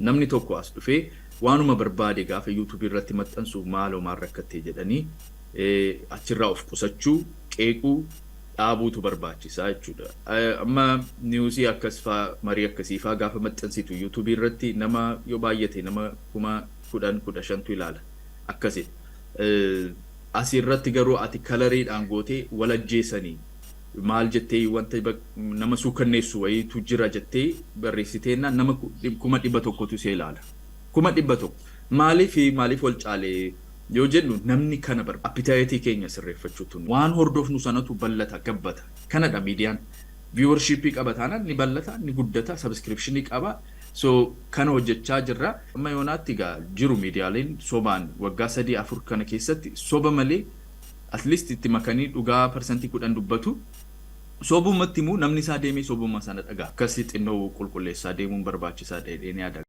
Namni tokko as dhufee waanuma barbaade gaafa YouTubeii irratti maxxansu, maaloo maal rakkattee jedhanii achirraa of qusachuu, qeequu dhaabuutu barbaachisaa jechuudha. Amma newsii akkas faa, marii akkasii faa gaafa maxxansitu YouTubeii irratti nama yoo baay'ate nama 10,000, 15tu ilaala. Akkasidha. Asirratti garuu ati coloriidhaan gootee walajjeessanii maal jettee, wanta nama suukanneessu wayiitu jira jettee barreessiteennaan nama 100,000tu see ilaala. 100,000. Maaliif maaliif wal caalee yoo jennu, namni kana barbaada. Appetiteii keenya sirreeffachuutu waan hordofnu sanatu ballata, gabbata. Kanadha miidiyaan. Viewershipii qaba taanaan ni ballata, ni guddata, subscriptionii qaba. So kana hojjechaa jirra. Amma yoonaatti egaa jiru miidiyaaleen sobaan waggaa 3, 4 kana keessatti soba malee, at least itti makanii dhugaa 10% dubbatu. Sobumatti immoo namni isaa deemee sobuma sana dhagaa. Akkasii xinnoo qulqulleessaa deemuun barbaachisaa dha jedheen yaada.